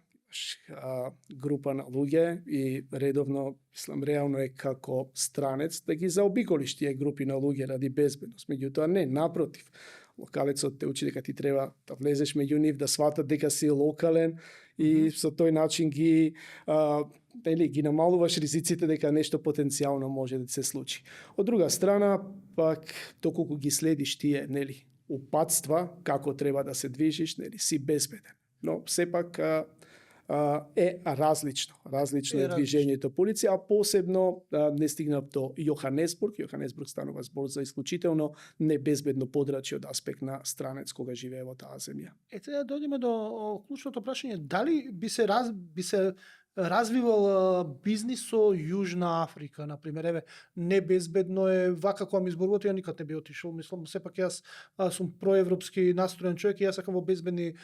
група на луѓе и редовно, мислам, реално е како странец да ги заобиколиш тие групи на луѓе ради безбедност. Меѓутоа не, напротив. Локалецот те учи дека ти треба да влезеш меѓу нив, да сватат дека си локален и со тој начин ги намалуваш ризиците дека нешто потенцијално може да се случи. Од друга страна, пак доколку ги следиш тие, упатства како треба да се движиш, си безбеден. Но сепак е различно движењето полиција, а посебно не стигнав до Јоханесбург. Јоханесбург станува збор за исклучително небезбедно подрачје од аспект на странец кога живее во таа земја. Сега дојдеме до клучното прашање, дали би се развивал бизнис со Јужна Африка, например, еве, небезбедно е, вака кога ми зборувате, ја никад не би отишол, мислам, сепак јас сум проевропски настроен човек и јас сакам во безбедни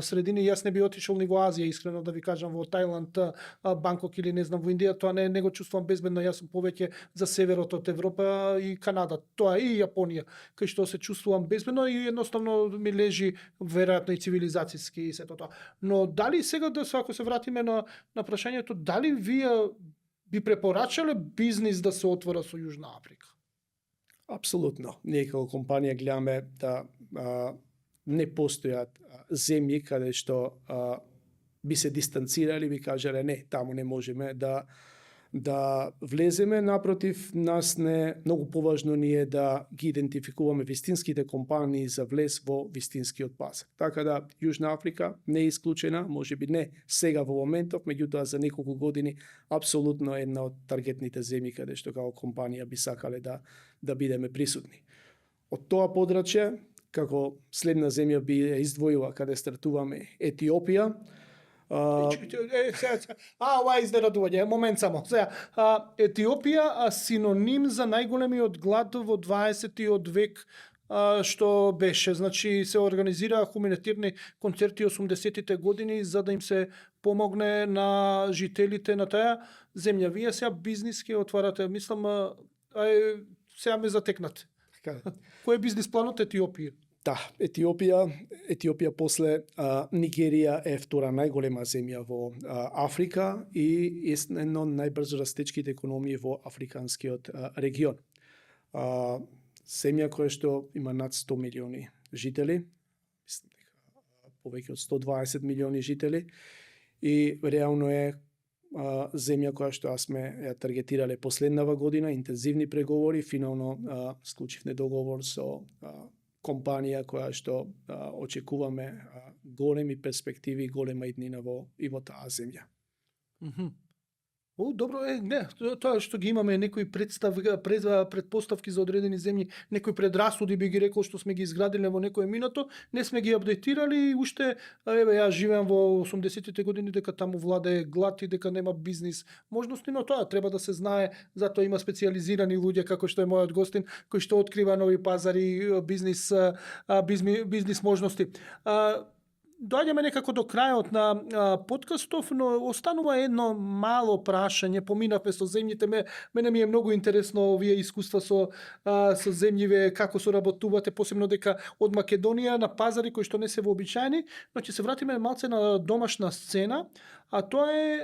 средини, јас не би отишол ни во Азија, искрено да ви кажам, во Тајланд, Банкок или не знам, во Индија, тоа не го чувствувам безбедно, јас сум повеќе за северот од Европа и Канада, тоа и Јапонија, кај што се чувствувам безбедно и едноставно ми лежи веројатно и цивилизацијски и сето тоа. Но дали сега ако се вратиме на прашањето, дали вие би препорачале бизнис да се отвора со Јужна Африка? Апсолутно. Ние како компанија гледаме да не постојат земји каде што би се дистанцирали, би кажале не, таму не можеме да влеземе, напротив, нас не многу поважно ни е да ги идентификуваме вистинските компании за влез во вистинскиот пазар. Така да Јужна Африка не е исклучена, можеби не сега во моментов, меѓутоа за неколку години апсолутно е една од таргетните земји каде што како компанија би сакале да бидеме присутни. Од тоа подрачје, како следна земја би ја издвоила каде стартуваме Етиопија. Ова е изненадување, момент само. Етиопија синоним за најголемиот глад во 20-тиот век што беше. Значи се организираа хуманитарни концерти 80-тите години за да им се помогне на жителите на таа земја. Вие сега бизнис ќе отварате, мислам, сега ме затекнате. Кој е бизнис планот Етиопија? Да, Етиопија после Нигерија е втора најголема земја во Африка и е едно од најбрзо растечките економии во африканскиот регион. Земја која што има над 100 милиони жители, мислам дека повеќе од 120 милиони жители, и реално е земја која што сме ја таргетирале последнава година, интензивни преговори, финално склучивме договор со компанија која што очекуваме големи перспективи и голема иднина и во таа земја. Добро, не, тоа што ги имаме некои предпоставки за одредени земји, некои предрасуди би ги рекол што сме ги изградиле во некое минато, не сме ги апдейтирали и уште, јас живеам во 80-тите години дека таму владее глад и дека нема бизнис можности, но тоа треба да се знае, затоа има специјализирани луѓе како што е мојот гостин, кој што открива нови пазари, бизнис можности. Доаѓаме некако до крајот на подкастов, но останува едно мало прашање. Поминавме со земјите, мене ми е многу интересно овие искуства со земјиве, како соработувате, посебно дека од Македонија на пазари кои што не се вообичаени, но ќе се вратиме малце на домашна сцена, а тоа е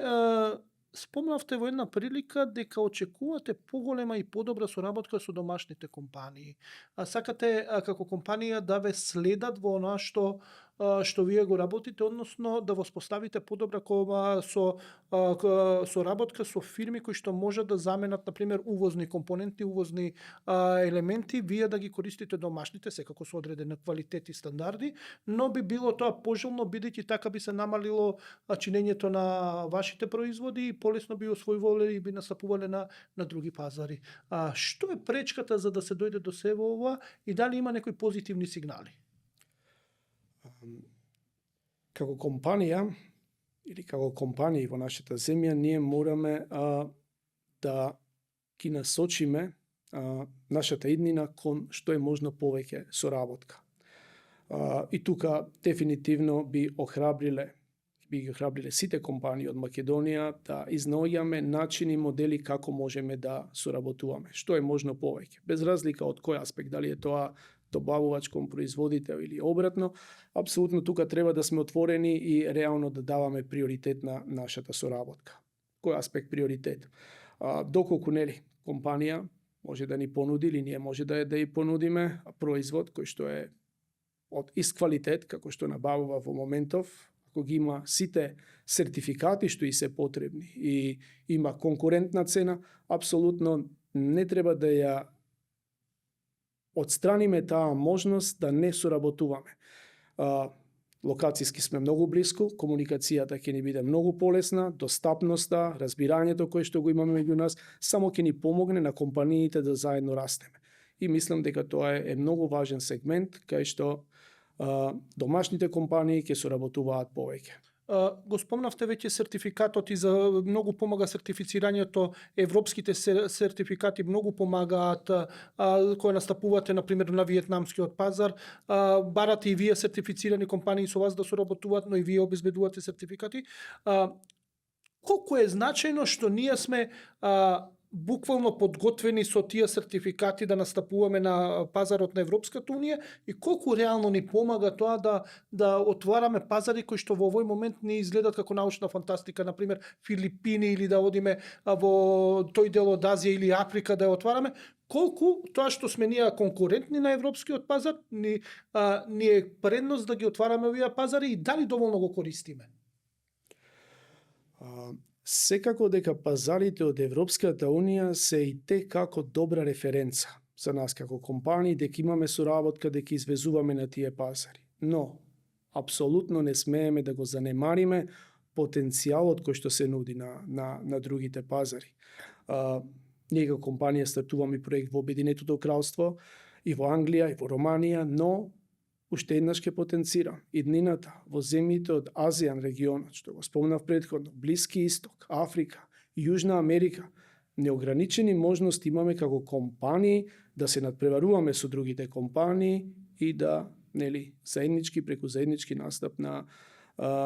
спомнавте во една прилика дека очекувате поголема и подобра соработка со домашните компании. Сакате како компанија да ве следат во оноа што вие го работите, односно да воспоставите подобра соработка со фирми кои што можат да заменат, например, увозни компоненти, увозни елементи, вие да ги користите домашните, секако со одреден квалитет и стандарди, но би било тоа пожелно, бидејќи така би се намалило чинењето на вашите производи и полесно би освојувале и би настапувале на други пазари. Што е пречката за да се дојде до сево ова и дали има некои позитивни сигнали? Како компанија или како компании во нашата земја, ние мораме да ги насочиме нашата иднина кон што е можно повеќе соработка. И тука дефинитивно би ги охрабриле сите компании од Македонија да изнаоѓаме начини и модели како можеме да соработуваме, што е можно повеќе, без разлика од кој аспект, дали е тоа добавувач кон производител или обратно, апсолутно тука треба да сме отворени и реално да даваме приоритет на нашата соработка. Кој аспект приоритет? Доколку компанија може да ни понуди или ние може да ја понудиме производ кој што е од ист квалитет како што набавува во моментов, ако ги има сите сертификати што и се потребни и има конкурентна цена, апсолутно не треба да ја отстраниме таа можност да не соработуваме. Локацијски сме многу блиску, комуникацијата ќе ни биде многу полесна, достапноста, разбирањето кое што го имаме меѓу нас, само ќе ни помогне на компаниите да заедно растеме. И мислам дека тоа е многу важен сегмент кај што домашните компании ќе соработуваат повеќе. Го спомнавте веќе сертификатот и за многу помага сертифицирањето, европските сертификати многу помагаат кога настапувате например на виетнамскиот пазар, барате и вие сертифицирани компании со вас да соработуваат, но и вие обезбедувате сертификати. Колку е значајно што ние сме буквално подготвени со тие сертификати да настапуваме на пазарот на Европската Унија и колку реално ни помага тоа да отвараме пазари кои што во овој момент не изгледат како научна фантастика, например Филипини или да одиме во тој дел од Азија или Африка да ја отвараме, колку тоа што сме ние конкурентни на европскиот пазар ни е предност да ги отвараме овие пазари и дали доволно го користиме? Секако дека пазарите од Европската Унија се и те како добра референца за нас како компании, дека имаме соработка, дека извезуваме на тие пазари. Но, апсолутно не смееме да го занемариме потенцијалот кој што се нуди на другите пазари. Ние како компанија стартуваме проект во Обединетото кралство, и во Англија, и во Романија, но уште еднаш ќе потенцира иднината во земјите од Азијан регионот, што го спомнав претходно, Блиски Исток, Африка, Јужна Америка. Неограничени можности имаме како компании да се надпреваруваме со другите компании и да, заеднички преку заеднички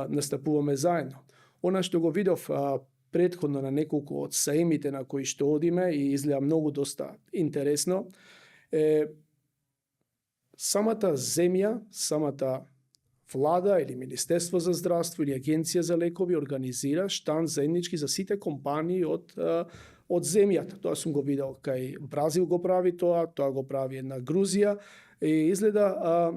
настапуваме заедно. Она што го видов претходно на неколку од саемите на кои што одиме и изгледа многу доста интересно, самата земја, самата влада или Министерство за здравство или Агенција за лекови организира штанд заеднички за сите компании од земјата. Тоа сум го видел кај Бразил го прави тоа го прави една Грузија и изгледа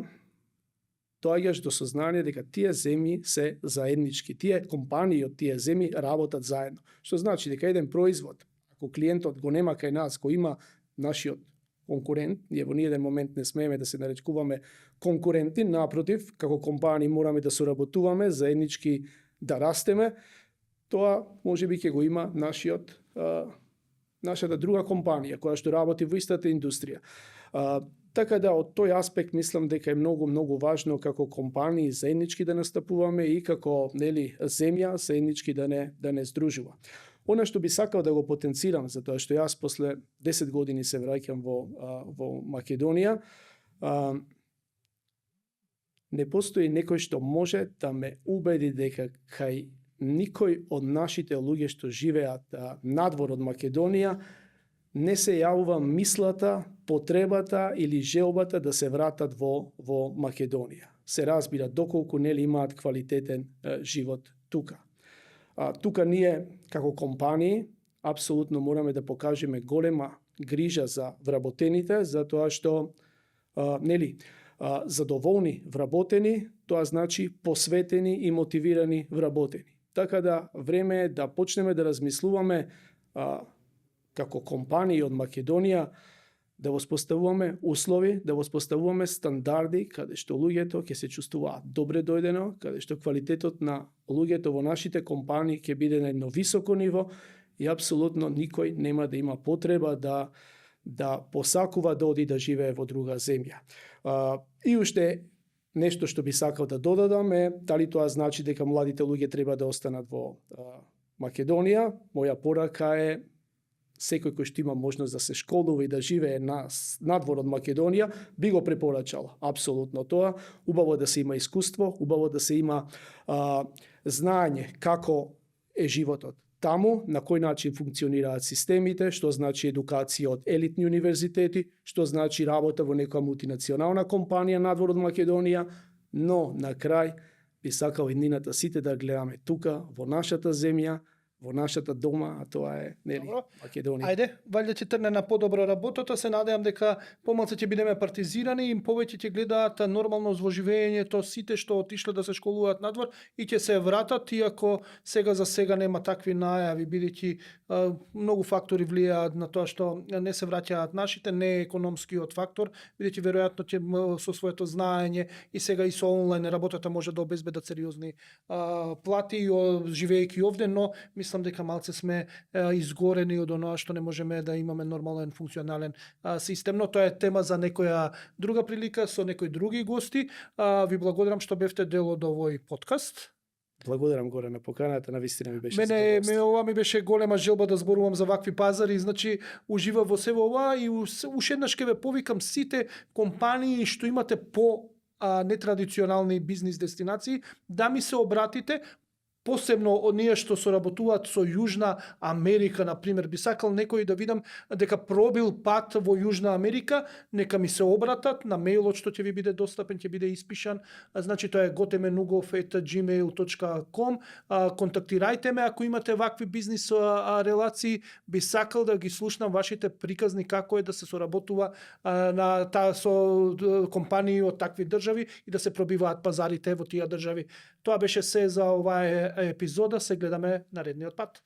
доаѓаш до сознание дека тие земји се заеднички. Тие компании од тие земји работат заедно. Што значи дека еден производ, ако клиентот го нема кај нас, го има нашиот конкурент, ние во ниеден момент не смееме да се наречкуваме конкуренти, напротив, како компании мораме да соработуваме, заеднички да растеме, тоа можеби ќе го има нашата друга компанија која што работи во истата индустрија. Така да од тој аспект мислам дека е многу важно како компании заеднички да настапуваме и како земја заеднички да не здружува. Она што би сакал да го потенцирам, затоа што јас после 10 години се враќам во Македонија, не постои некој што може да ме убеди дека кај никој од нашите луѓе што живеат надвор од Македонија не се јавува мислата, потребата или желбата да се вратат во Македонија. Се разбира доколку имаат квалитетен живот тука. Тука ние како компании апсолутно мораме да покажеме голема грижа за вработените, затоа што задоволни вработени, тоа значи посветени и мотивирани вработени. Така да време е да почнеме да размислуваме како компании од Македонија да воспоставуваме услови, да воспоставуваме стандарди каде што луѓето ќе се чувствуваат добре дојдено, каде што квалитетот на луѓето во нашите компании ќе биде на едно високо ниво и апсолутно никој нема да има потреба да посакува да оди да живее во друга земја. И уште нешто што би сакал да додадам е дали тоа значи дека младите луѓе треба да останат во Македонија. Моја порака е секој кој што има можност да се школува и да живее надвор од Македонија, би го препорачал апсолутно тоа. Убаво да се има искуство, убаво да се има знаење како е животот таму, на кој начин функционираат системите, што значи едукација од елитни универзитети, што значи работа во некоја мултинационална компанија надвор од Македонија, но на крај би сакал еднината сите да гледаме тука, во нашата земја, во нашата дома, а тоа е Македонија. Ајде, валјда ќе трне на подобра работата, се надевам дека помалку ќе бидеме партизирани и повеќе ќе гледаат нормално во живеењето сите што отишле да се школуваат надвор и ќе се вратат, иако сега за сега нема такви најави, бидејќи многу фактори влијаат на тоа што не се враќаат нашите, не е економскиот фактор, бидејќи веројатно ќе со своето знаење и сега и со онлайн работата може да обезбедат сериозни плати живеејќи овде, но мислам дека малце сме изгорени од оноа што не можеме да имаме нормален функционален систем, но тоа е тема за некоја друга прилика со некои други гости. Ви благодарам што бевте дел од овој подкаст. Благодарам Горе на поканата, навистина ми беше ова ми беше голема желба да зборувам за вакви пазари, значи ужива во себе ова и уште еднаш ќе ве повикам сите компании што имате по нетрадиционални бизнис дестинации да ми се обратите. Посебно оние што соработуваат со Јужна Америка, например, би сакал некој да видам дека пробил пат во Јужна Америка, нека ми се обратат на мејлот што ќе ви биде достапен, ќе биде испишан, значи тоа е gotemenugov@gmail.com. Контактирајте ме ако имате вакви бизнис релации, би сакал да ги слушнам вашите приказни како е да се соработува со компании од такви држави и да се пробиваат пазарите во тие држави. Тоа беше се за оваа епизода, се гледаме наредниот пат.